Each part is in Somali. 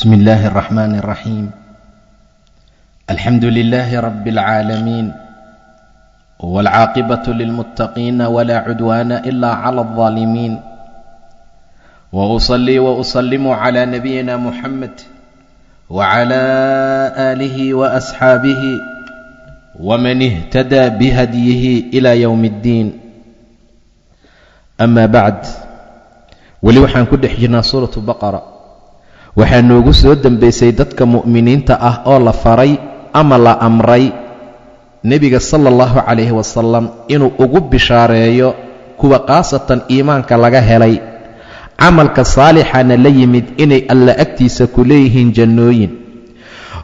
بسم الله الرحمن الرحيم، الحمد لله رب العالمين، والعاقبة للمتقين، ولا عدوان إلا على الظالمين، وأصلي وأسلم على نبينا محمد وعلى آله وأصحابه ومن اهتدى بهديه إلى يوم الدين. أما بعد، weli waxaan ku dhex jirnaa Suuratu Baqara. Waxaa noogu soo dembaysay dadka mu'miniinta ah oo la faray ama la amray nebiga sala allahu calayhi wasalam inuu ugu bishaareeyo kuwa khaasatan iimaanka laga helay, camalka saalixana la yimid, inay Alla agtiisa ku leeyihiin jannooyin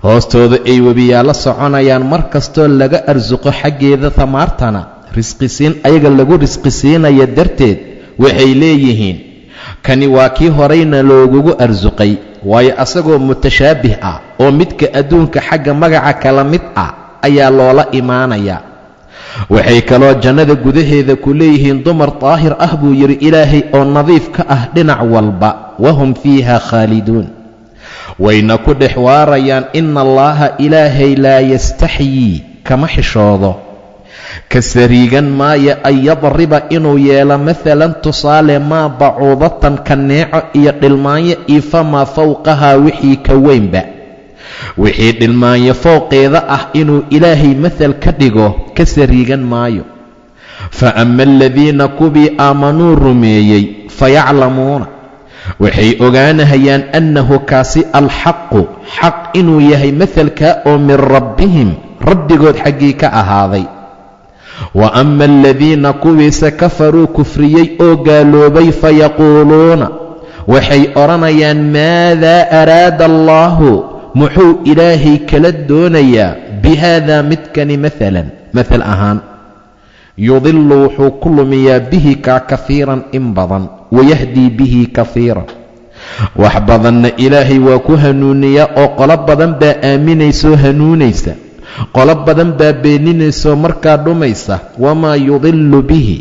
hoostooda ay webiyaalo soconayaan, mar kastoo laga arsuqo xaggeeda tamaartana risqisiin ayaga lagu risqisiinaya darteed waxay leeyihiin: "Kani waa kii horayna loogugu arsuqay," waayo asagoo mutashaabih ah oo midka adduunka xagga magaca kala mid ah ayaa loola imaanayaa. Waxay kaloo jannada gudaheeda ku leeyihiin dumar daahir ah, buu yidhi Ilaahay, oo nadiif ka ah dhinac walba. Wahum fiiha khaaliduun, wayna ku dhex waarayaan. Ina Allaha, Ilaahay, laa yastaxyii, kama xishoodo, ka sariigan maayo, an yadriba, inuu yeelo, maalan tusaale, maa bacuudatan, kaneeco iyo dhilmaanyo, iyo famaa fowqahaa, wixii ka weynba, wixii dhilmaanyo fowqeeda ah inuu Ilaahay mathal ka dhigo ka sariigan maayo. Fa ama aladiina, kuwii, aamanuu, rumeeyey, fayaclamuuna, waxay ogaanahayaan, annahu kaasi, alxaqu, xaq inuu yahay mahalkaa oo, min rabbihim, rabbigood xaggii ka ahaaday. Wa ama aladiina, kuwiise, kafaruu, kufriyey oo gaaloobay, fayaquuluuna, waxay odhanayaan: "Maadaa araada Allaahu, muxuu Ilaahay kala doonayaa, bihaadaa, midkani, maalan, mathal ahaan? Yudilu, wuxuu ku lumiyaa, bihi kaa, kafiiran, in badan, wayahdii bihi kafiiran, wax badanna Ilaahay waa ku hanuuniyaa, oo qolo badan baa aaminaysoo hanuunaysa, qolo badan baa beeninaysoo markaa dhumaysa. Wamaa yudilu bihi,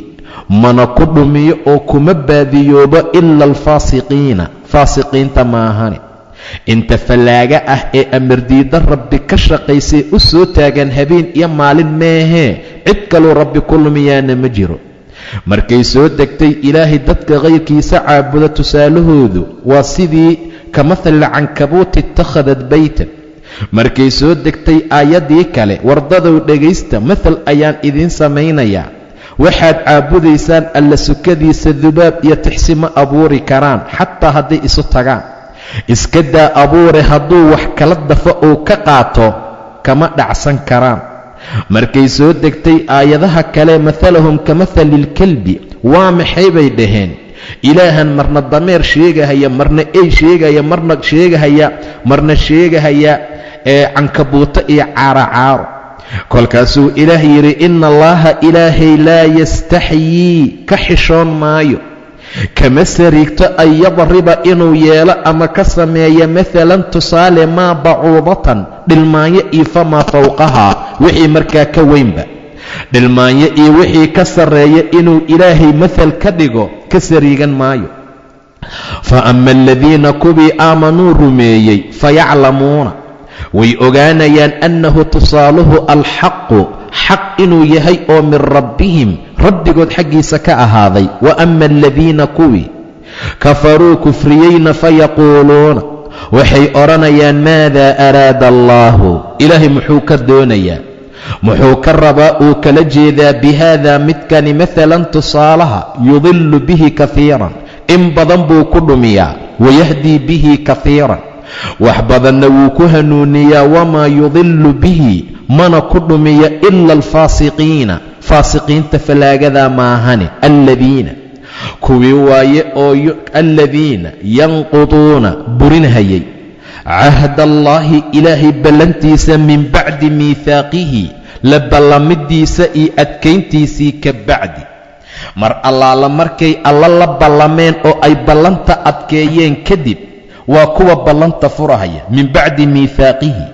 mana ku dhumiyo oo kuma baadiyoobo, ila alfaasiqiina, faasiqiinta maahane. Inta fallaaga ah ee amardiidda Rabbi ka shaqaysay u soo taagan habeen iyo maalin meehee, cid kaluu Rabbi ku lumiyaana ma jiro. Markay soo degtay Ilaahay dadka kayrkiisa caabuda tusaalahoodu waa sidii ka mathali cankabuuti ittakhadad beytan. Markay soo degtay aayaddii kale, "Wardadow dhegaysta, mathal ayaan idiin samaynayaa. Waxaad caabudaysaan Alla sukadiisa dubaab iyo tixsi ma abuuri karaan, xataa hadday isu tagaan. Iska daa abuure, hadduu wax kala dafo uu ka qaato kama dhacsan karaan." Markay soo degtay aayadaha kale, mathalahum ka mathali ilkalbi, "Waa maxay?" bay dhaheen. "Ilaahan marna dameer sheegahaya, marna ey sheegaya, marna sheegahaya, marna sheegahaya ee cankabuuto iyo caaro caaro." Kolkaasuu Ilaah yidhi: "Ina Allaha, Ilaahay, laa yastaxyii, ka xishoon maayo, kama sariigto, an yadriba, inuu yeelo ama ka sameeyo, maalan tusaale, maa bacuudatan, dhilmaanyo, iyo famaa fowqahaa, wixii markaa ka weynba, dhilmaanyo iyo wixii ka sarreeya inuu Ilaahay mathal ka dhigo ka sariigan maayo." Fa ama aladiina, kuwii, aamanuu, rumeeyey, fayaclamuuna, way ogaanayaan, annahu tusaaluhu, alxaqu, xaq inuu yahay oo, min rabbihim, rabbigood xaggiisa ka ahaaday. Wa ama aladiina, kuwii, kafaruu, kufriyeyna, fayaquuluuna, waxay odhanayaan: "Maadaa araada Allaahu, Ilaahay muxuu ka doonayaa, muxuu ka rabaa, uu kala jeedaa, bihaadaa, midkani, maalan tusaalaha? Yudilu bihi kafiiran, in badan buu ku dhumiyaa, wayahdii bihi kafiiran, wax badanna wuu ku hanuuniyaa. Wamaa yudilu bihi, mana ku dhumiya, ila alfaasiqiina, faasiqiinta fallaagadaa maahane. Alladiina, kuwii waaye oo, alladiina yanquduuna, burinhayay, cahd Allaahi, Ilaahay ballantiisa, min bacdi miihaaqihi, la ballamidiisa iyo adkayntiisii ka bacdi." Mar allaala markay Alla la ballameen oo ay ballanta adkeeyeen kadib, waa kuwa ballanta furahaya. Min bacdi miihaaqihi,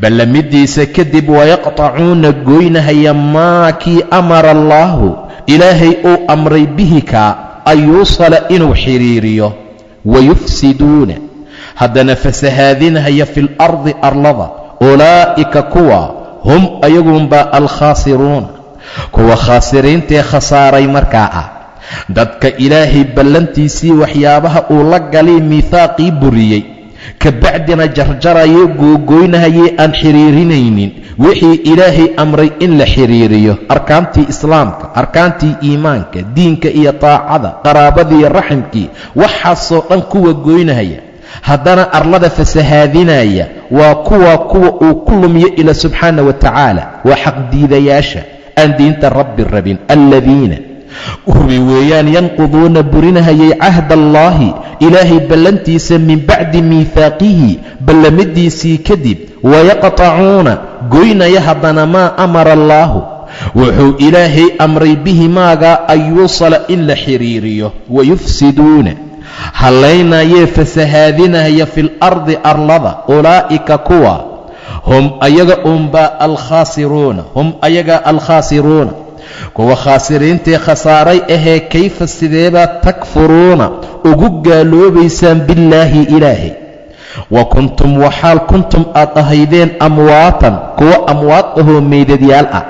ballamidiisa kadib. Wayaqtacuuna, goynahaya, maa kii, amara Allaahu, Ilaahay uu amray, bihi kaa, an yuusala, inuu xidhiiriyo. Wayufsiduuna, Haddana fasahaadinahaya fi lardi arlada. Ulaa'ika kuwa hum ayagunbaa alkhaasiruuna, kuwa khaasiriintee khasaaray markaa ah. Dadka Ilaahay ballantiisii waxyaabaha uu la galay miithaaqii buriyey, kabacdina jarjarayo, googoynahayee aan xiriirinaynin wixii Ilaahay amray in la xiriiriyo, arkaantii islaamka, arkaantii iimaanka, diinka iyo taacada, qaraabadii, raximkii, waxaasoo dhan kuwa goynahaya, haddana arlada fasahaadinaya, waa kuwa uu ku lumiyo ila subxaana wa tacaala. Waa xaqdiidayaasha aan diinta Rabbi rabin. Aladiina kuwii weeyaan yanquduuna burinahayay cahda allaahi, Ilaahay ballantiisa, min bacdi miihaaqihi, ballamadiisii kadib, wayaqtacuuna goynaya haddana maa amara allaahu, wuxuu Ilaahay amray, bihi maagaa, an yuusala, in la xiriiriyo, wayufsiduuna hallaynayee fasahaadinaya fi lardi arlada. Ulaa'ika kuwa hum ayaga unbaa alkhaasiruuna, hum ayaga alkhaasiruuna, kuwa khaasiriintee khasaaray ahee. Kayfa sideebaa takfuruuna ugu gaaloobaysaan billaahi Ilaahay, wa kuntum waxaal kuntum aad ahaydeen amwaatan, kuwa amwaad ahoo meydadyaal ah,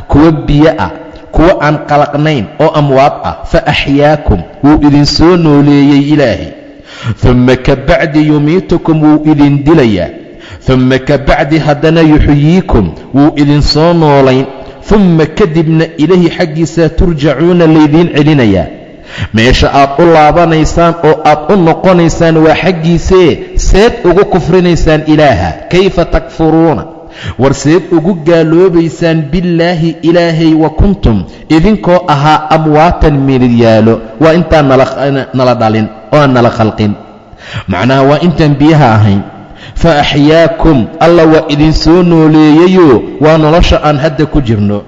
kuwa biyo ah, kuwa aan qalaqnayn oo amwaad ah? Fa axyaakum, wuu idinsoo nooleeyey Ilaahay. Humma kabacdi yumiitukum, wuu idin dilayaa. Humma kabacdi haddana yuxyiikum, wuu idinsoo noolayn. Humma kadibna Ilaahi xaggiisaa turjacuuna laydiin celinayaa. Meesha aad u laabanaysaan oo aad u noqonaysaan waa xaggiisee, seed ugu kufrinaysaan Ilaaha? Kayfa takfuruuna, war seed ugu gaaloobaysaan billaahi Ilaahay, wa kuntum idinkoo ahaa amwaatan meelidyaalo? Waa intaan nala dhalin oo aan nala khalqin, macnaha waa intaan biyaha ahayn. Fa axyaakum, Alla waa idinsoo nooleeyeyoo waa nolosha aan hadda ku jirno.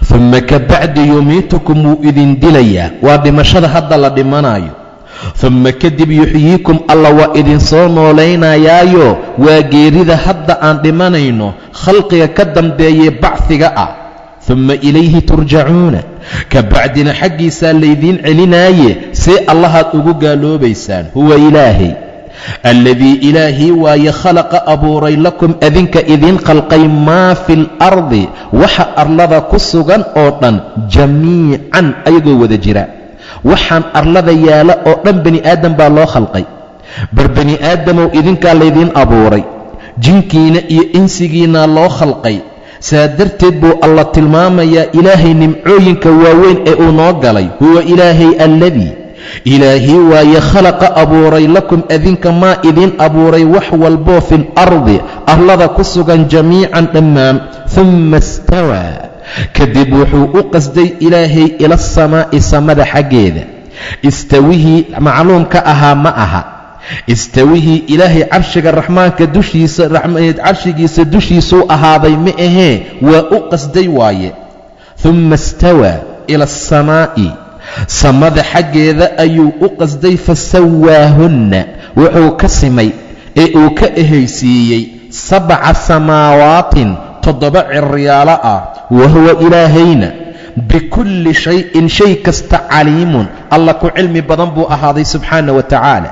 Humma kabacdi yumiitukum, wuu idin dilayaa, waa dhimashada hadda la dhimanayo. Humma kadib yuxyiikum, Alla waa idinsoo noolaynayaayo waa geerida hadda aan dhimanayno, khalqiga ka dambeeyee bacfiga ah. Humma ilayhi turjacuuna, kabacdina xaggiisaa laydiin celinaaye, see Allahaad ugu gaaloobaysaan? Huwa Ilaahay alladii Ilaahii waaye khalaqa abuuray lakum adinka idiin khalqay maa fi alardi, waxa arlada ku sugan oo dhan, jamiican ayagoo wada jira. Waxaan arlada yaala oo dhan bani aadam baa loo khalqay. Bar bani aadamow, idinkaa laydiin abuuray, jinkiina iyo insigiina loo khalqay. Saa darteed buu Alla tilmaamayaa Ilaahay nimcooyinka waaweyn ee uu noo galay. Huwa Ilaahay alladii Ilaahii waaye khalaqa abuuray lakum adinka maa idiin abuuray wax walboo fi alardi arlada ku sugan, jamiican dhammaan. Humma istawaa, kadib wuxuu u qasday Ilaahay ila asamaa'i, samada xaggeeda. Istawihii macluumka ahaa ma aha, istawihii Ilaahay carshiga raxmaanka dushiisa, carshigiisa dushiisuu ahaaday ma ahee, waa u qasday waaye. Humma istawaa ila asamaa'i, samada xaggeeda ayuu u qasday. Fasawaahunna, wuxuu ka simay ee uu ka ehaysiiyey sabca samaawaatin, 7 ciryaalo ah. Wahuwa Ilaahayna bikulli shayin, shay kasta, caliimun, Alla ku cilmi badan buu ahaaday subxaana wa tacaala.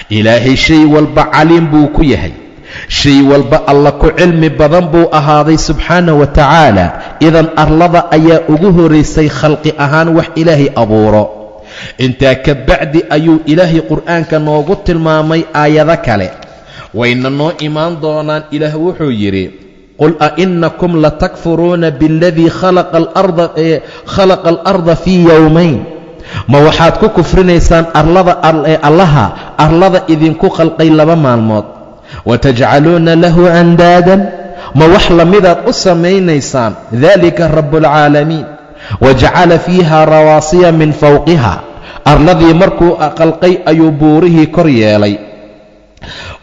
Ilaahay shay walba caliim buu ku yahay, shay walba Alla ku cilmi badan buu ahaaday subxaana wa tacaala. Idan arlada ayaa ugu horaysay khalqi ahaan wax Ilaahay abuuro. Intaa ka bacdi ayuu Ilaahay Qur'aanka noogu tilmaamay aayado kale, wayna noo imaan doonaan. Ilaah wuxuu yidhi: Qul a inakum latakfuruuna biاladii khalaqa alarda fii yowmayn. Ma waxaad ku kufrinaysaan arlada Allaha arlada idinku khalqay 2 maalmood? Watajcaluuna lahu andaadan, ma wax lamidaad u samaynaysaan? Dalika rabu اlcaalamiin. Wajacala fiiha rawaasiya min fawqiha, arladii markuu khalqay ayuu buurihii kor yeelay.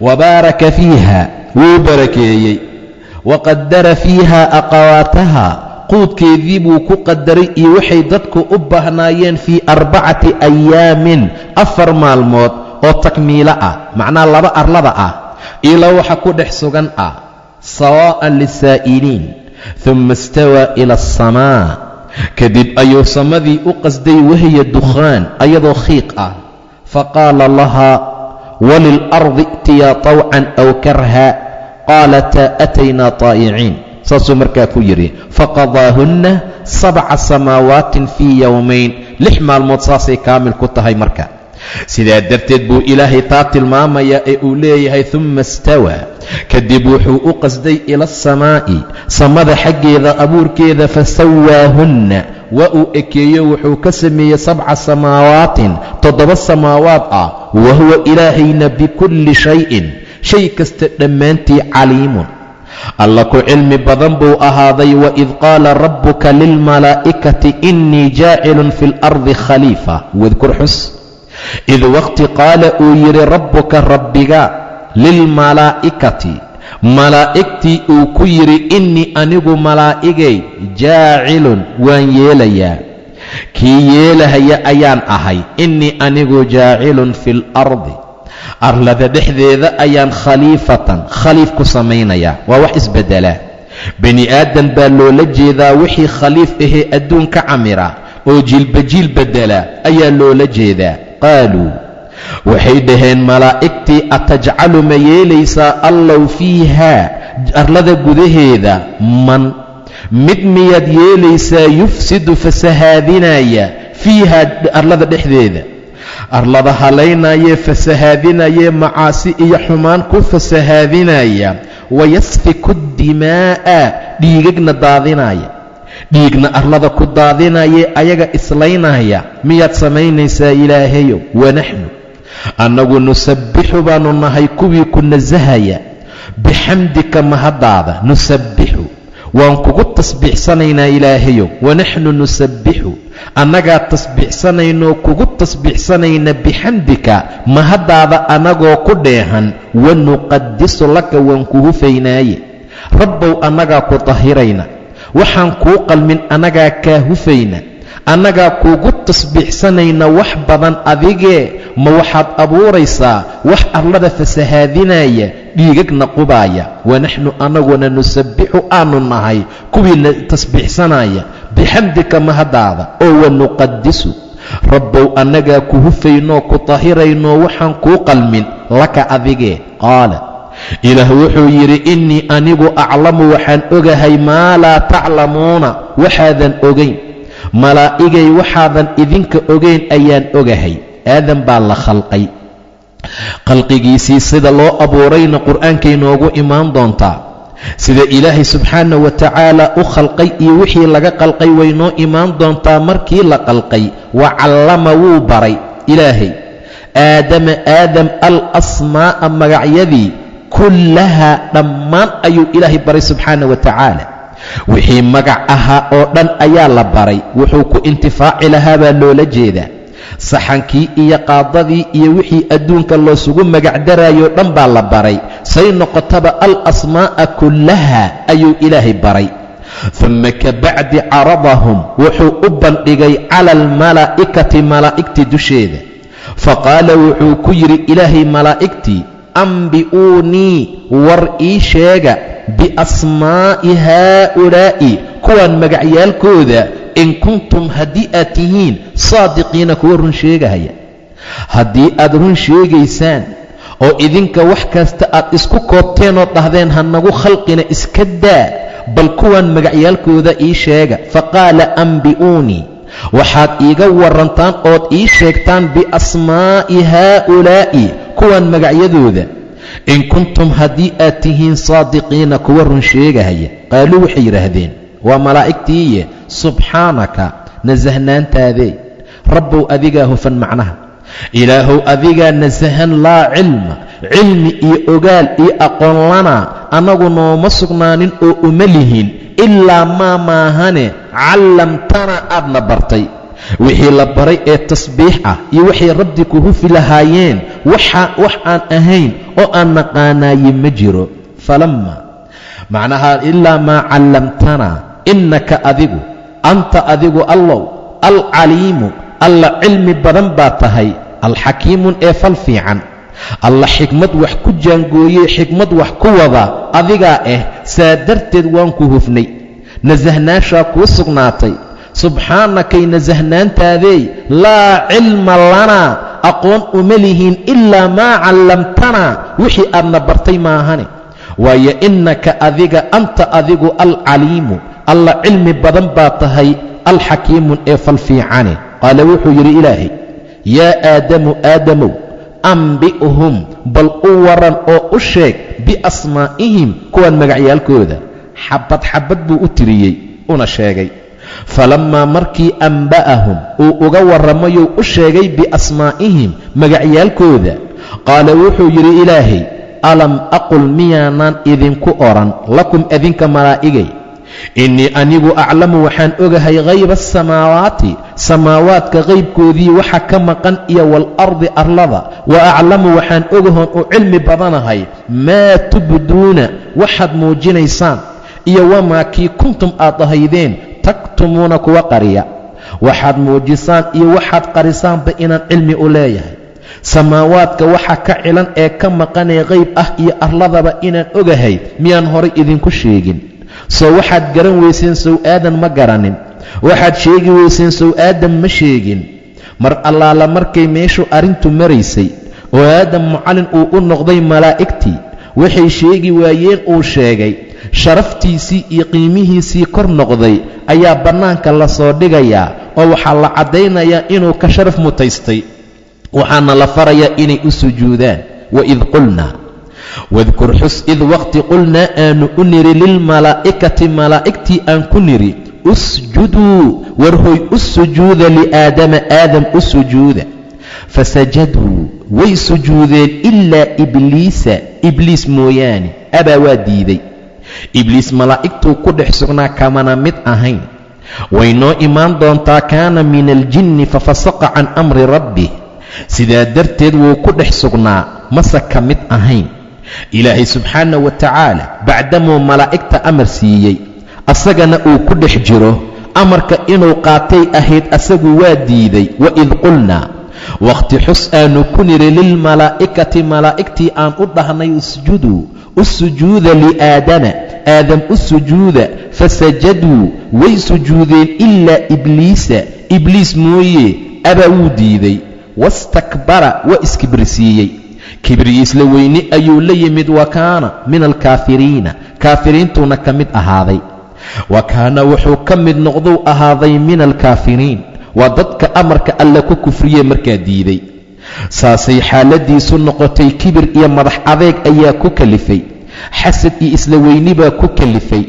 Wabaaraka fiiha, wuu barakeeyey. Waqadara fiiha aqwaataha, quudkeedii buu ku qadaray iyo waxay dadku u baahnaayeen, fii 4 ayaamin, 4 maalmood oo takmiilo ah, macnaha laba arlada ah iyo laba waxa ku dhex sugan ah, sawaa'an lisaa'iliin. Huma istawaa ila asamaa, kadib ayuu samadii u qasday, wahiya dukhaan, ayadoo khiiq ah. Faqaala lahaa, Walilardi i'tiyaa tawcan aw karha, qaalataa ataynaa taa'iciin. Saasuu markaa ku yidhi, faqadaahunna 7 samaawaatin fii yowmayn. 6 maalmood saasay kaamil ku tahay. Marka sidaa darteed buu Ilaahay taa tilmaamayaa ee uu leeyahay, humma istawaa, kadib wuxuu u qasday ila asamaa'i, samada xaggeeda abuurkeeda, fasawaahunna, waa uu ekeeyo, wuxuu ka sameeyey 7 samaawaatin, 7 samaawaad ah. Wa huwa Ilaahayna bikulli shayin, shay kasta dhammaantii, caliimun, Alla ku cilmi badan buu ahaaday. Waid qaala rabbuka lilmalaa'ikati innii jaacilun fi اlardi khaliifa. Wadkur, xus, id waqti qaala uu yidhi rabbuka, rabbiga, lilmalaa'ikati, malaa'igtii uu ku yidhi, innii anigu malaa'igay jaacilun, waan yeelayaa, kii yeelahaya ayaan ahay, innii anigu jaacilun fi اlardi, arlada dhexdeeda ayaan khaliifatan, khaliif ku samaynayaa. Waa wax isbeddelaa, bani aadam baa loola jeedaa. Wixii khaliif ahee adduun ka camira oo jiilba jiil beddela ayaa loola jeedaa. Qaaluu, waxay dhaheen malaa'igtii, atajcalu, ma yeelaysaa Allow, fiihaa, arlada gudaheeda, man, mid miyaad yeelaysaa, yufsidu, fasahaadinaya, fiihaa, arlada dhexdeeda, arlada halaynayee fasahaadinayee macaasi iyo xumaan ku fasahaadinaya, wayasfiku dimaa'a, dhiigagna daadinaya, dhiigna arlada ku daadinayee ayaga islaynaya miyaad samaynaysaa, Ilaahayow? Wanaxnu, annagu, nusabbixu baanu nahay kuwii ku nasahaya, bixamdika, mahaddaada, nusabbixu, waan kugu tasbiixsanaynaa, Ilaahayow. Wanaxnu nusabbixu, annagaa tasbiixsanaynoo kugu tasbiixsanayna, bixamdika, mahaddaada annagoo ku dheehan, wanuqadisu laka, waan ku hufaynaaye. Rabbow, annagaa ku dahirayna, waxaan kuu qalmin annagaa kaa hufayna, annagaa kuugu tasbiixsanayna wax badan adigee. Ma waxaad abuuraysaa wax arlada fasahaadinaya, dhiigagna qubaaya? Wanaxnu, annaguna, nusabbixu aanu nahay kuwii tasbiixsanaya, bixamdika, mahaddaada, oo wanuqadisu, Rabbow, annagaa ku hufaynoo ku tahiraynoo waxaan kuu qalmin laka adigee. Qaala, Ilaah wuxuu yidhi, innii anigu aclamu, waxaan ogahay, maa laa taclamuuna, waxaadan ogayn. Malaa'igay, waxaadan idinka ogayn ayaan ogahay. Aadam baa la khalqay, khalqigiisii sida loo abuurayna Qur'aankay noogu imaan doontaa. Sida Ilaahay subxaana wa tacaala u khalqay iyo wixii laga khalqay way noo imaan doontaa. Markii la khalqay, wa callama, wuu baray Ilaahay, Aadama, Aadam, al asmaa'a, magacyadii, kullahaa, dhammaan ayuu Ilaahay baray subxaana wa tacaala. Wixii magac ahaa oo dhan ayaa la baray. Wuxuu ku intifaaci lahaa baa loola jeedaa. Saxankii iyo qaadadii iyo wixii adduunka loosugu magacdarayoo dhan baa la baray. Say noqotaba, al asmaa'a kullaha ayuu Ilaahay baray. Uma kabacdi caradahum, wuxuu u bandhigay, cala almalaa'ikati, malaa'igtii dusheeda. Faqaala, wuxuu ku yidhi Ilaahay malaa'igtii, ambi'uunii, war ii sheega, biasmaa'i haa'ulaa'i, kuwaan magacyaalkooda, in kuntum, haddii aad tihiin, saadiqiina, kuwa run sheegahaya. Haddii aad run sheegaysaan oo idinka wax kasta aad isku koobteen oo dhahdeen ha nagu khalqina iska daa, bal kuwan magacyaalkooda ii sheega. Faqaala, ambi'uunii, waxaad iiga warantaan ood ii sheegtaan, biasmaa'i haa'ulaa'i, kuwan magacyadooda, in kuntum, haddii aad tihiin, saadiqiina, kuwa run sheegahaya. Qaaluu, waxay yidhaahdeen, waa malaa'igtiiye, subxaanaka, nasahnaantaadee, Rabbow, adigaa hufan. Macnaha, Ilaahow, adigaa nasahan. Laa cilma, cilmi iyo ogaal iyo aqoon, lanaa, annagu nooma sugnaanin oo uma lihin, ilaa maa maahane callamtanaa, aadna bartay. Wixii la baray ee tasbiix ah iyo waxay Rabbi ku hufi lahaayeen, waxa wax aan ahayn oo aan naqaanaaye ma jiro. Falamma, macnaha, ilaa maa callamtanaa, innaka, adigu, anta, adigu, Allow, alcaliimu, Alla cilmi badan baa tahay, alxakiimun, ee fal fiican, Alla xikmad wax ku jaangooyey, xikmad wax ku wada adigaa ah. Saa darteed waan ku hufnay, nasahnaashaa kuu sugnaatay. Subxaanakay, nasahnaantaadey, laa cilma lanaa, aqoon uma lihiin ilaa maa callamtanaa, wixii aadna bartay maahane. Waayo innaka adiga anta adigu alcaliimu, alla cilmi badan baa tahay, alxakiimun ee fal fiicane. Qaala wuxuu yidhi Ilaahay, yaa Aadamu, Aadamow, ambi'hum, bal u waran oo u sheeg, biasmaa'ihim, kuwan magacyaalkooda. Xabad xabad buu u tiriyey una sheegay. Falammaa markii amba'ahum uu uga warramayuu u sheegay biasmaa'ihim, magacyaalkooda, qaala wuxuu yidhi Ilaahay, alam aqul, miyaanaan idinku odhan, lakum adinka malaa'igay, innii anigu aclamu, waxaan ogahay, hayba asamaawaati, samaawaadka qaybkoodii waxa ka maqan, iyo waalardi, arlada, wa aclamu, waxaan ogahoon u cilmi badanahay, maa tubduuna, waxaad muujinaysaan, iyo wamaa kii kuntum aad ahaydeen, taktumuuna, kuwa qariya. Waxaad muujisaan iyo waxaad qarisaanba inaan cilmi u leeyahay, samaawaadka waxa ka cilan ee ka maqanee qayb ah iyo arladaba inaan ogahay miyaan horay idinku sheegin? Soo waxaad garan weyseen sow Aadan ma garanin? Waxaad sheegi weyseen sow Aadam ma sheegin? Mar allaala markay meeshu arrintu maraysay oo Aadam mucallin uu u noqday malaa'igtii, waxay sheegi waayeen uu sheegay, sharaftiisii iyo qiimihiisii kor noqday ayaa bannaanka la soo dhigayaa, oo waxaa la caddaynayaa inuu ka sharaf mutaystay, waxaana la farayaa inay u sujuudaan. Waid qulnaa, wadkur xus, id waqti, qulnaa aanu u niri, lilmalaa'ikati, malaa'igtii aan ku niri, usjuduu, warhoy u sujuuda, liaadama, Aadam u sujuuda. Fasajaduu, way sujuudeen, ilaa Ibliisa, Ibliis mooyaane, abaa, waa diiday. Ibliis malaa'igtuu ku dhex sugnaa, kamana mid ahayn. Way noo imaan doontaa. Kaana min aljinni fafasaqa can amri rabbih. Sidaa darteed wuu ku dhex sugnaa, mase ka mid ahayn. Ilaahay subxaana wa tacaala bacdamuu malaa'igta amar siiyey, asagana uu ku dhex jiro, amarka inuu qaatay ahayd, asagu waa diiday. Waid qulnaa, wakhti xus aanu ku niri, lilmalaa'ikati, malaa'igtii aan u dhahnay, usjuduu, u sujuuda, liaadama, Aadam u sujuuda. Fasajaduu, way sujuudeen, ilaa Ibliisa, Ibliis mooye, abaa, wuu diiday, wastakbara, waa iskibrisiiyey, kibriyiisla weyne ayuu la yimid, wa kaana min alkaafiriina, kaafiriintuuna ka mid ahaaday. Wa kaana, wuxuu ka mid noqduu ahaaday, min alkaafiriin, waa dadka amarka Alle ku kufriyee markaa diiday. Saasay xaaladiisu noqotay. Kibir iyo madax adeeg ayaa ku kalifay, xasad iyo isla weyni baa ku kalifay,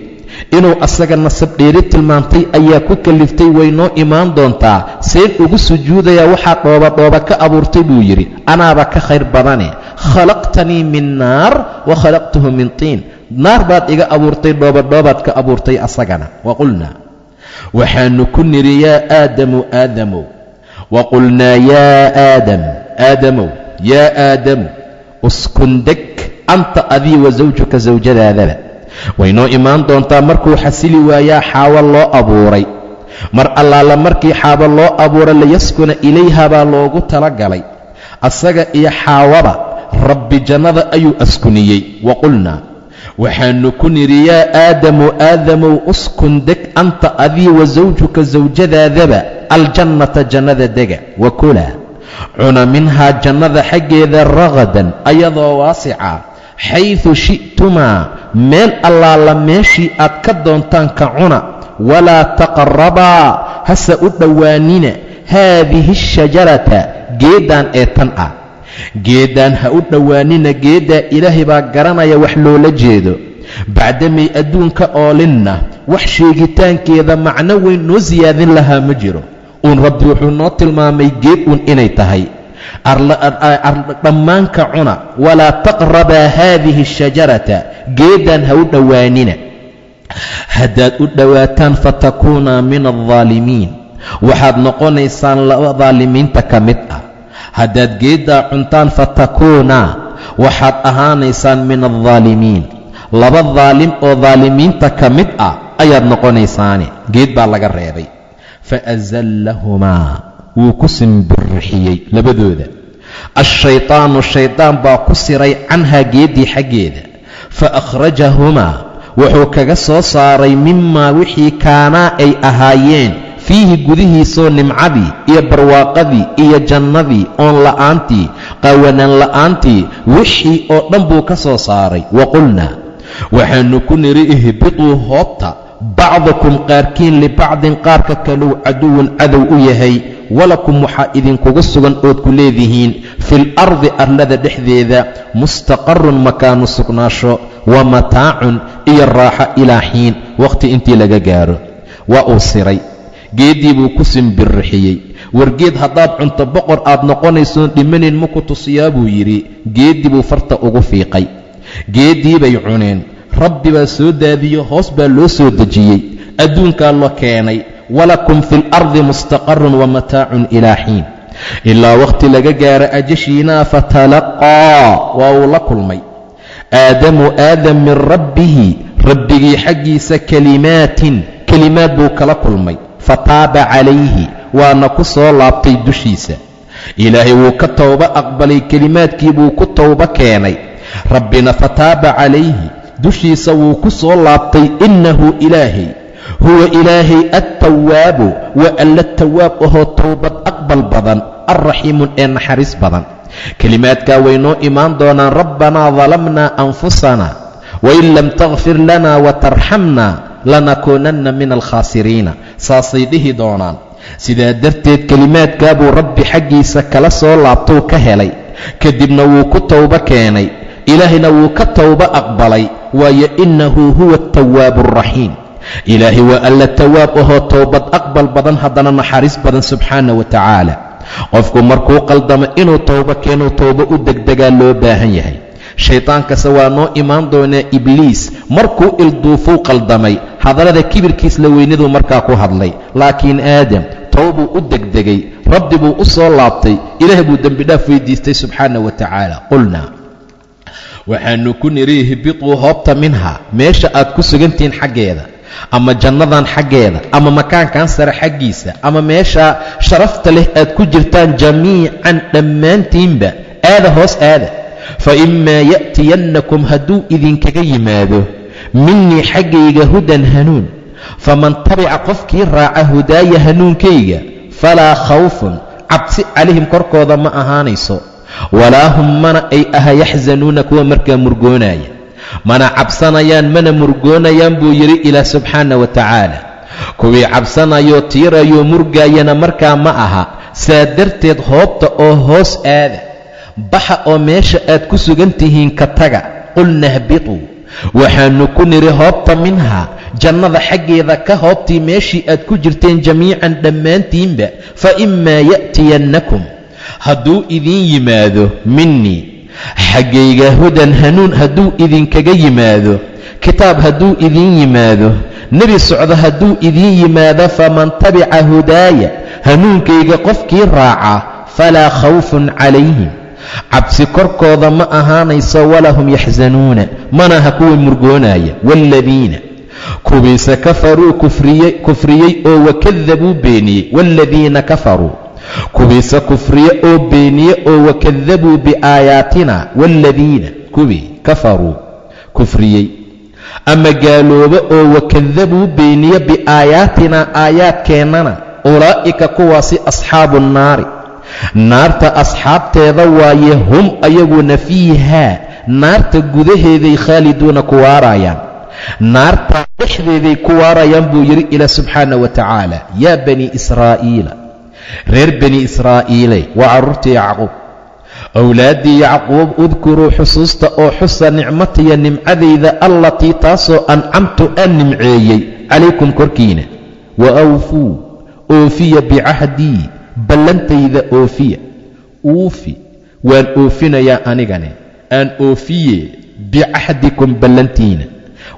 inuu asaga nasab dheeri tilmaantay ayaa ku kaliftay. Way noo imaan doontaa. Seen ugu sujuudayaa waxaa dhooba dhooba ka abuurtay buu yidhi, anaaba ka khayr badane. Khalaqtanii min naar wa khalaqtuhu min tiin. Naar baad iga abuurtay, dhooba dhoobaad ka abuurtay asagana. Wa qulnaa, waxaanu ku nidhi, yaa Aadamu, Aadamow, wa qulnaa yaa Aadam, Aadamow, yaa Aadamu, uskun, deg, anta adii, wa sawjuka, sawjadaadaba. Waynoo imaan doontaa. Markuu xasili waayaa xaawo loo abuuray. Mar allaala markii xaabo loo abuuray, liyaskuna ilayha baa loogu talagalay. Asaga iyo xaawaba Rabbi jannada ayuu askuniyey. Wa qulnaa, waxaanu ku nidhi, yaa Aadamu, Aadamow, uskun, deg, anta adii, wa sawjuka, sawjadaadaba, aljannata, jannada dega, wa kulaa, cuna, minhaa, jannada xaggeeda, ragadan, ayadoo waasica, xaysu shi'tumaa, meel allaala meeshii aad ka doontaan ka cuna, walaa taqrabaa, hase u dhowaanina, haadihi ashajarata, geeddaan ee tan ah, geeddaan ha u dhowaanina. Geeddaa Ilaahay baa garanaya wax loola jeedo. Bacdamay adduunka oolinna wax sheegitaankeeda macno weyn noo siyaadin lahaa ma jiro. Uun Rabbi wuxuu noo tilmaamay geed uun inay tahay. Dhammaanka cuna, walaa taqrabaa haadihi ashajarata, geeddaan ha u dhowaanina. Haddaad u dhowaataan, fatakuunaa min aldaalimiin, waxaad noqonaysaan laba daalimiinta ka mid ah. Haddaad geeddaa cuntaan, fatakuunaa, waxaad ahaanaysaan, min aldaalimiin, laba daalim oo daalimiinta ka mid ah ayaad noqonaysaane. Geed baa laga reebay. Fa asallahumaa, wuu ku simbirrixiyey labadooda, ashaytaanu, shaydaan baa ku siray, canhaa, geeddii xaggeeda. Fa akhrajahumaa, wuxuu kaga soo saaray, mimaa, wixii, kaanaa, ay ahaayeen, fiihi. Fiihi gudihiisoo nimcadii iyo barwaaqadii iyo jannadii, oon la'aantii, qaawanaan la'aantii, wixii oo dhan buu ka soo saaray. Wa qulnaa, waxaanu ku nidhi, ihbituu, hoobta, bacdukum, qaarkiin, libacdin, qaarka kaluu, caduwun, cadow u yahay. Walakum, waxaa idinkugu sugan ood ku leedihiin, fil ardi, arlada dhexdeeda, mustaqarun, makaanu sugnaasho, wa mataacun, iyo raaxo, ilaa xiin, wakhti intii laga gaaro. Waa uu siray, geeddii buu ku simbirrixiyey. Wargeed haddaad cunto boqor aad noqonaysoon dhimanayn ma ku tusiyaa, buu yidhi. Geeddii buu farta ugu fiiqay, geeddii bay cuneen. Rabbi baa soo daadiyo, hoos baa loo soo dejiyey, adduunkaa loo keenay. Walakum fi alardi mustaqarun wa mataacun ilaa xiin, ilaa wakhti laga gaaro ajashiinaa. Fatalaqaa, waa uu la kulmay, Aadamu, Aadam, min rabbihi, rabbigii xaggiisa, kelimaatin, kelimaad buu kala kulmay. Fataaba calayhi, waana ku soo laabtay dushiisa. Ilaahay wuu ka towbo aqbalay, kelimaadkii buu ku towbo keenay. Rabbina fataaba calayhi, dushiisa wuu ku soo laabtay. Innahu, Ilaahay, huwa, Ilaahay, attawaabu, waa Alla tawaab ahoo towbad aqbal badan, alraxiimun, ee naxariis badan. Kelimaadkaa way noo imaan doonaan. Rabbanaa dalamnaa anfusana wain lam takfir lana watarxamna lanakuunanna min alkhaasiriina, saasay dhihi doonaan. Sidaa darteed kelimaadkaa buu Rabbi xaggiisa kala soo laabtuu ka helay, kadibna wuu ku towbo keenay, Ilaahayna wuu ka towbo aqbalay, waayo innahu huwa atawaabu alraxiim. Ilaahay waa Alla tawaab ahoo towbad aqbal badan, haddana naxariis badan, subxaana wa tacaala. Qofku markuu qaldamo inuu towbo keenuu towbo u degdegaa loo baahan yahay. Shaytaankase waa noo imaan doonaa. Ibliis markuu ilduufuu qaldamay, hadallada kibirkiis la weynaduu markaa ku hadlay, laakiin Aadam towbuu u degdegay, Rabbi buu u soo laabtay, Ilaah buu dembidhaaf weydiistay, subxaana wa tacaala. Qulnaa, waxaanu ku nidhi, ihbituu, hoobta, minha, meesha aad ku sugantihiin xaggeeda, ama jannadan xaggeeda, ama makaankan sare xaggiisa, ama meesha sharafta leh aad ku jirtaan, jamiican, dhammaantiinba aada, hoos aada. Fa imaa ya'tiyannakum, hadduu idinkaga yimaado, minii, xaggayga, hudan, hanuun, faman tabica, qofkii raaca, hudaaya, hanuunkayga, falaa khawfun, cabsi, calayhim, korkooda ma ahaanayso, walaa hum, mana ay aha, yaxzanuuna, kuwa markaa murgoonaya. Mana cabsanayaan, mana murgoonayaan, buu yidhi Ilaah subxaana wa tacaala. Kuwii cabsanayoo tiirayoo murgaayana markaa ma aha. Saa darteed hoobta oo hoos aada, baxa oo meesha aad ku sugan tihiin ka taga. Qulna hbituu, waxaanu ku nidhi, hoobta, minhaa, jannada xaggeeda ka hoobtii, meeshii aad ku jirteen, jamiican, dhammaantiinba. Fa imaa ya'tiyannakum, hadduu idiin yimaado, minii, xaggayga, hudan, hanuun hadduu idinkaga yimaado, kitaab hadduu idiin yimaado, nebi socdo hadduu idiin yimaado, faman tabica hudaaya, hanuunkayga qofkii raaca, falaa khawfun calayhim, cabsi korkooda ma ahaanayso, walaa hum yaxsanuuna, manaha kuwa murgoonaya. Waaladiina, kuwiise, kafaruu, kufriyey oo wakadabuu, beeniyey. Waaladiina kafaruu, kuwiise kufriye oo beeniye oo wakadabuu biaayaatina. Waaladiina, kuwii, kafaruu, kufriyey ama gaaloobo oo wakadabuu, beeniye, biaayaatina, aayaadkeennana, ulaa'ika, kuwaasi, asxaabu nnaari, naarta asxaabteeda waaye. Hum, ayaguna, fiihaa, naarta gudaheeday, khaaliduuna, ku waarayaan, naarta dhexdeeday ku waarayaan, buu yidhi Ilaah subxaana wa tacaala. Yaa bani Israa'iila, reer Bani Israa'iile, waa carruurtii Yacquub, owlaaddii Yacquub, udkuruu, xusuusta oo xusa, nicmatiya, nimcadayda, allatii, taasoo, ancamtu, aan nimceeyey, calaykum, korkiina. Wa awfuu, oofiya, bicahdii, ballantayda oofiya. Uufi, waan oofinayaa anigane, aan oofiye, bicahdikum, ballantiina.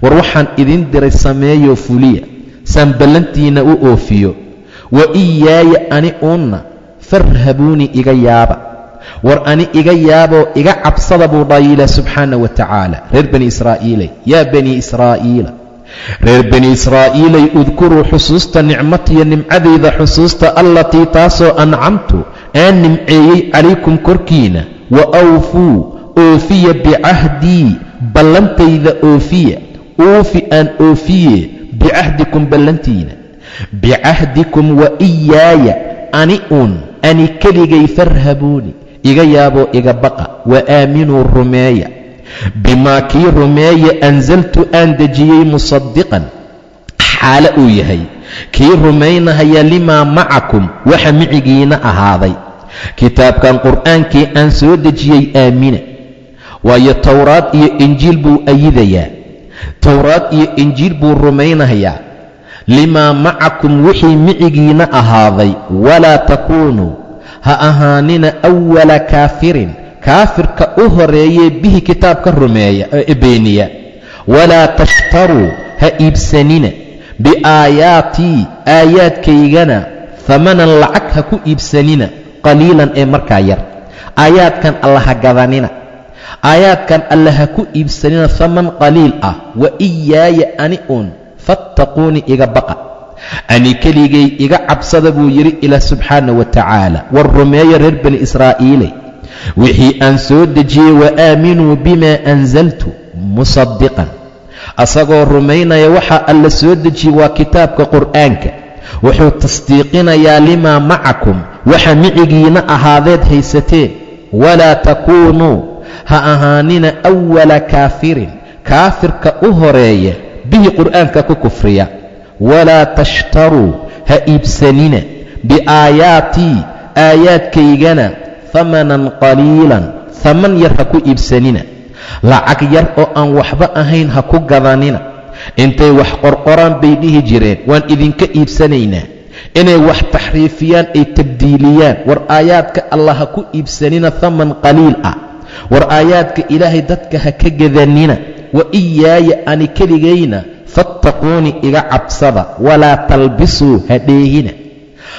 War waxaan idin diray sameeyoo fuliya, saan ballantiina u oofiyo. Wa iyaaya, ani uunna, farhabuuni, iga yaaba. War ani iga yaaboo iga cabsada, buu dhahay Ilaah subxaana wa tacaala. Reer Bani Israa'iilay, yaa Bani Israa'iila, reer Bani Israa'iilay, udkuruu, xusuusta, nicmatiya, nimcadayda xusuusta, allatii, taasoo, ancamtu, aan nimceeyey, calaykum, korkiina. Wa awfuu, oofiya, bicahdii, ballantayda oofiya. Uufi, aan oofiye, bicahdikum, ballantiina. Bicahdikum wa iyaaya, ani uun, ani keligay, farhabuuni, iga yaaboo iga baqa. Wa aaminuu, rumeeya, bimaa kii rumeeya, anzaltu aan dejiyey, musadiqan xaale uu yahay kii rumaynahaya, limaa macakum, waxa micigiina ahaaday, kitaabkan qur'aankii aan soo dejiyey aamina. Waayo, Towraad iyo Injiil buu ayidayaa, Towraad iyo Injiil buu rumaynayaa. Limaa macakum, wixii micigiina ahaaday. Walaa takuunuu, ha ahaanina, awala kaafirin, kaafirka u horeeyee, bihi kitaabka rumeeya ee beeniya. Walaa tashtaruu, ha iibsanina, biaayaatii, aayaadkaygana, hamanan, lacag ha ku iibsanina, qaliilan ee markaa yar. Aayaadkan alla ha gadanina, aayaadkan alle ha ku iibsanina haman qaliil ah. Wa iyaaya, ani uun, fattaquuni, iga baqa, ani keligay iga cabsada, buu yidhi Ilaah subxaana wa tacaala. War rumeeya, reer Bani Israa'iile, wixii aan soo dejiyey. Wa aaminuu bimaa anzaltu musadiqan, asagoo rumaynaya waxaa Alla soo dejiyey, waa kitaabka qur'aanka. Wuxuu tasdiiqinayaa limaa macakum, waxa micigiina ahaadeed haysateen. Walaa takuunuu, ha ahaanina, awala kaafirin, kaafirka u horeeya, bihi qur'aanka ku kufriya. Walaa tashtaruu, ha iibsanina, biaayaatii, aayaadkaygana, hamanan qaliilan, haman yar ha ku iibsanina, lacag yar oo aan waxba ahayn ha ku gadanina. Intay wax qorqoraan bay dhihi jireen, waan idinka iibsanaynaa. Inay wax taxriifiyaan ay tabdiiliyaan. War aayaadka Allah ha ku iibsanina haman qaliil ah. War aayaadka Ilaahay dadka ha ka gadanina. Wa iyaaya, ani keligayna, fattaquuni, iga cabsada. Walaa talbisuu, ha dheehina,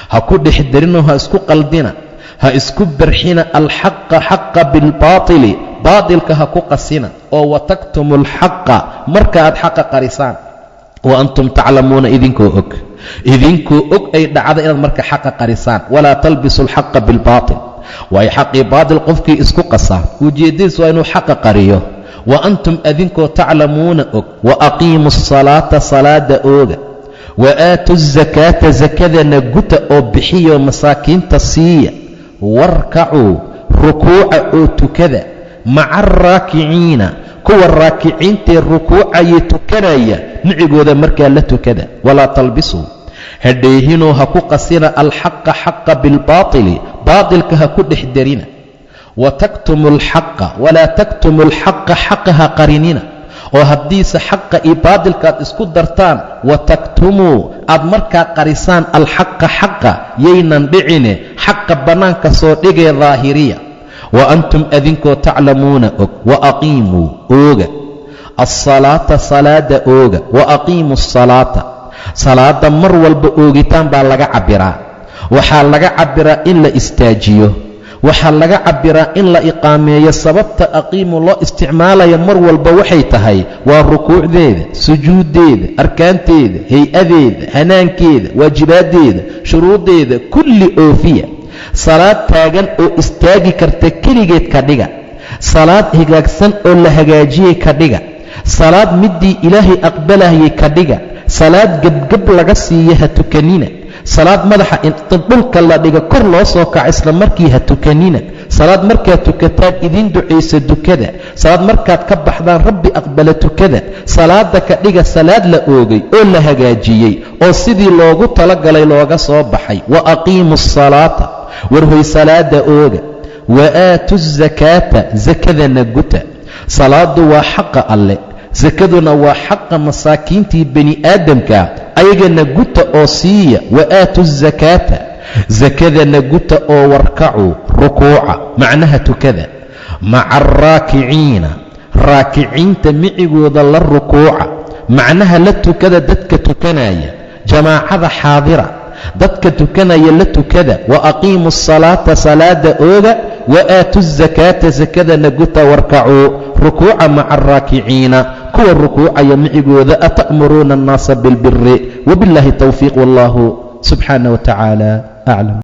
ha ku dhex darinoo ha isku qaldina, ha isku barxina, alxaqa, xaqa, bilbaatili, baatilka ha ku qasina, oo wataktumu alxaqa, marka aad xaqa qarisaan, wa antum taclamuuna, idinkoo og, idinkoo og ay dhacda inaad marka xaqa qarisaan. Walaa talbisu alxaqa bilbaatil, waayo xaqii baatil qofkii isku qasaa, ujeeddadiis waa inuu xaqa qariyo. Wa antum, adinkoo, taclamuuna, og. Wa aqiimu asalaata, salaada ooga. Wa aatu asakaata, sakadana guta oo bixiyo, masaakiinta siiya. Warkacuu, rukuuca oo tukada, maca alraakiciina, kuwa raakiciintae rukuucaya tukanaya micigooda markaa la tukada. Walaa talbisuu, ha dheehinoo ha ku qasina, alxaqa, xaqa, bilbaatili, baatilka ha ku dhex darina. Wa taktumu alxaqa, walaa taktumu alxaqa, xaqa ha qarinina, oo haddiise xaqa iyo baatilka aad isku dartaan, wa taktumuu, aad markaa qarisaan, alxaqa, xaqa, yaynan dhicine xaqa bannaanka soo dhigee daahiriya, wa antum, adinkoo, taclamuuna, og. Wa aqiimuu, ooga, alsalaata, salaada ooga. Wa aqiimu asalaata, salaadda mar walba oogitaan baa laga cabbiraa. Waxaa laga cabbiraa in la istaajiyo, waxaa laga cabbiraa in la iqaameeyo. Sababta aqiimu loo isticmaalaya mar walba waxay tahay waa rukuucdeeda, sujuuddeeda, arkaanteeda, hay-adeeda, hanaankeeda, waajibaaddeeda, shuruuddeeda kulli oofiya. Salaad taagan oo istaagi karta keligeed ka dhiga, salaad hagaagsan oo la hagaajiyey ka dhiga, salaad middii Ilaahay aqbalayay ka dhiga. Salaad gebgeb laga siiya ha tukanina. Salaad madaxa inta dhulka la dhiga kor loo soo kaco isla markii ha tukanina. Salaad markaad tukataan idiin ducaysa tukada. Salaad markaad ka baxdaan Rabbi aqbala tukada. Salaada ka dhiga salaad la oogay oo la hagaajiyey oo sidii loogu talagalay looga soo baxay. Wa aqiimu asalaata, warhoy salaada ooga. Wa aatu asakaata, sakadana guta. Salaadu waa xaqa Alle, sakaduna waa xaqa masaakiintii bani aadamka, ayagana guta oo siiya. Wa aatu asakaata, sakadana guta oo warkacuu, rukuuca, macnaha tukada, maca alraakiciina, raakiciinta micigooda la rukuuca, macnaha la tukada dadka tukanaya, jamaacada xaadira, dadka tukanaya la tukada. Wa aqiimu asalaata, salaada ooga. Wa aatu asakaata, sakadana guta. Warkacuu, rukuuca, maca alraakiciina, kuwa rukuucaya micigooda. Ata'muruuna annaasa bilbiri? Wabiاllahi towfiiq, wallahu subxaanah wa tacaala aclam.